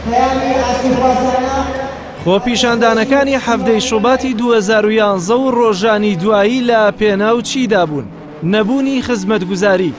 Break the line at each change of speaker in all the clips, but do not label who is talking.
پەیامی ئاشتیخوازانە.
خۆپیشاندانەکانی حەڤدەی شوباتی 2011 و ڕۆژانی دوایی لە پێناو چیدا بوون؟ نەبوونی خزمەتگوزاری،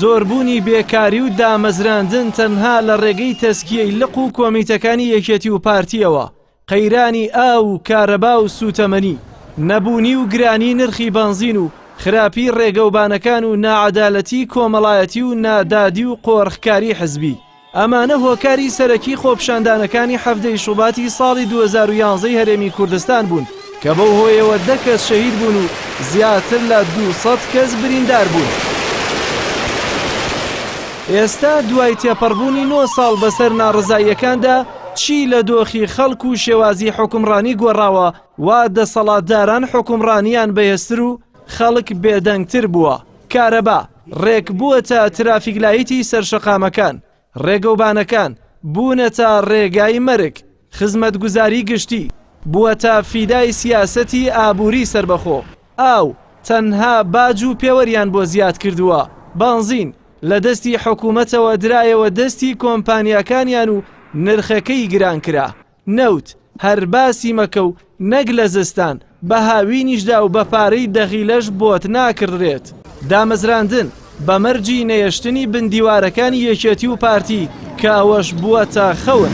زۆربوونی بێکاری و دامەزراندن تەنها لە ڕێگەی تەزکیەی لق و کۆمیتەکانی یەکێتی و پارتیەوە، قەیرانی ئاو و کارەبا و سووتەمەنی، نەبوونی و گرانی نرخی بەنزین و خراپی ڕێگەوبانەکان و ناعەدالەتی کۆمەڵایەتی و نادادی و قۆرخکاری حزبی. ئەمانە هۆکاری سەرەکی خۆپیشاندانەکانی حەڤدە ی شوباتی ساڵی 2011 ی هەرێمی کوردستان بوون کە بەو هۆیەوە دە کەس شەهید بوون و زیاتر لە 200 کەس بریندار بوون. ئێستا دوای تێپەڕبوونی نۆ ساڵ بەسەر ناڕەزاییەکاندا چی لە دۆخی خەڵک و شێوازی حوکمڕانی گۆڕاوە وا دەسەڵاتداران حوکمڕانیان بەهێزتر و خەڵک بێدەنگتر بووە؟ کارەبا، ڕێک بووەتە ترافیکلایتی سەر شەقامەکان، ڕێگەوبانەکان بوونەتە ڕێگای مەرگ، خزمەتگوزاری گشتی بووەتە فیدای سیاسەتی ئابووری سەربەخۆ، ئاو، تەنها باج و پێوەریان بۆ زیاد کردووە، بەنزین، لە دەستی حکوومەتەوە درایەوە دەستی کۆمپانیاکانیان و نرخەکەی گران کرا. نەوت هەر باسی مەکە و نەک لە زستان، بە هاوینیشدا و بە پارەی دەغیلەش بۆت ناکڕدرێت. دامەزراندن بە مەرجی نەیەشتنی بن دیوارەکانی یەکێتی و پارتی کە ئەوەش بووەتە خەون.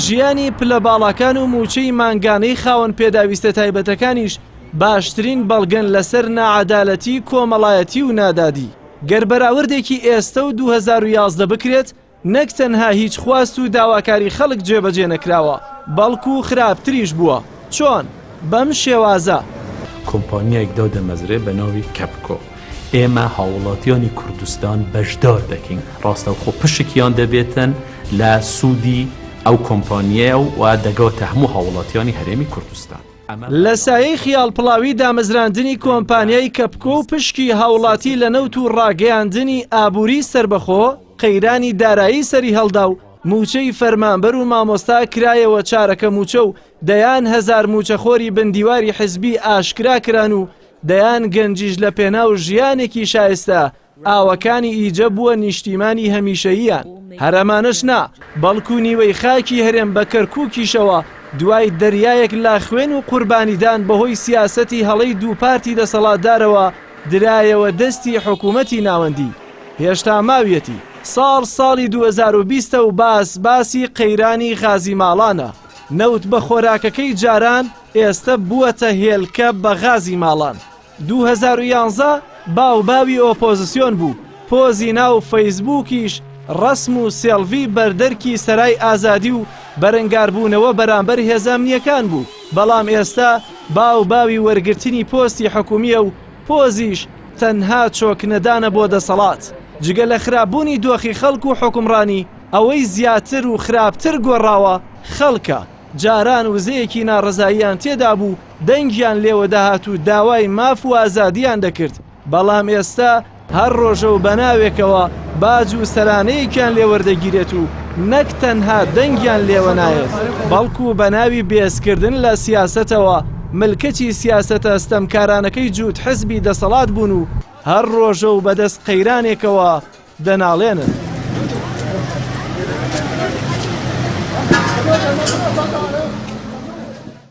ژیانی پلە باڵاکان و مووچەی مانگانەی خاوەن پێداویستە تایبەتەکانیش باشترین بەڵگەن لەسەر ناعەدالەتی کۆمەڵایەتی و نادادی. گەر بەراوردێکی ئێستە و 2011 بکرێت، نەک تەنها هیچ خواست و داواکاری خەڵک جێبەجێ نەکراوە، بەڵکو خراپتریش بووە. چۆن؟ بەم شێوازە.
کۆمپانیایەک دادەمەزرێ بە ناوی کەپکۆ، ئێمە هاووڵاتیانی کوردستان بەشدار دەکەین، ڕاستەوخۆ پشکیان دەبێتن لە سوودی ئەو کۆمپانیایە و دەگاتە هەموو هاووڵاتیانی هەرێمی کوردستان.
لە سایەی خیاڵپڵاوی دامەزراندنی کۆمپانیای کەپکۆ و پشکی هاوڵاتی لە نەوت و ڕاگەیاندنی ئابووری سەربەخۆ، قەیرانی دارایی سەریهەڵدا و مووچەی فەرمانبەر و مامۆستا کرایەوە چارەکە مووچە و دەیان هەزار مووچەخۆری بن دیواری حزبی ئاشکرا کران و دەیان گەنجیش لە پێناو ژیانێکی شایستە ئاوەکانی ئیجە بووە نیشتیمانی هەمیشەییان، هەر ئەمانەش نا، بەڵکو نیوەی خاکی هەرێم بە کەرکوکیشەوە دوای دەریایەک لە خوێن و قوربانیدان بەهۆی سیاسەتی هەڵەی دوو پارتی دەسەڵاتدارەوە درایەوە دەستی حکومەتی ناوەندی، هێشتا ماویەتی. ساڵ ساڵی 2020 ە و باس باسی قەیرانی غازی ماڵانە، نەوت بە خۆراکەکەی جاران ئێستە بووەتە هێلکە بە غازی ماڵان. 2011 باو باوی ئۆپۆزسیۆن بوو، پۆزی ناو فەیسبووکیش ڕەسم و سێڵڤی بەردەرکی سەرای ئازادی و بەرەنگاربوونەوە بەرامبەر هێزە ئەمنییەکان بوو، بەڵام ئێستا باو باوی وەرگرتنی پۆستی حکومییە و پۆزیش تەنها چۆکنەدانە بۆ دەسەڵات. جگە لە خراپبوونی دۆخی خەڵک و حوکمڕانی، ئەوەی زیاتر و خراپتر گۆڕاوە خەڵکە، جاران وزەیەکی ناڕەزاییان تێدابوو، دەنگیان لێوە دەهات و داوای ماف و ئازادییان دەکرد، بەڵام ئێستا هەر ڕۆژە و بەناوێکەوە باج و سەرانەیەکیان لێ وەردەگیرێت و نەک تەنها دەنگیان لێوە نایەت، بەڵکو بەناوی بێزکردن لە سیاسەتەوە ملکەچی سیاسەتە ستەمکارانەکەی جووت حزبی دەسەڵات بوون و هەر ڕۆژە و بەدەست قەیرانێکەوە دەناڵێنن.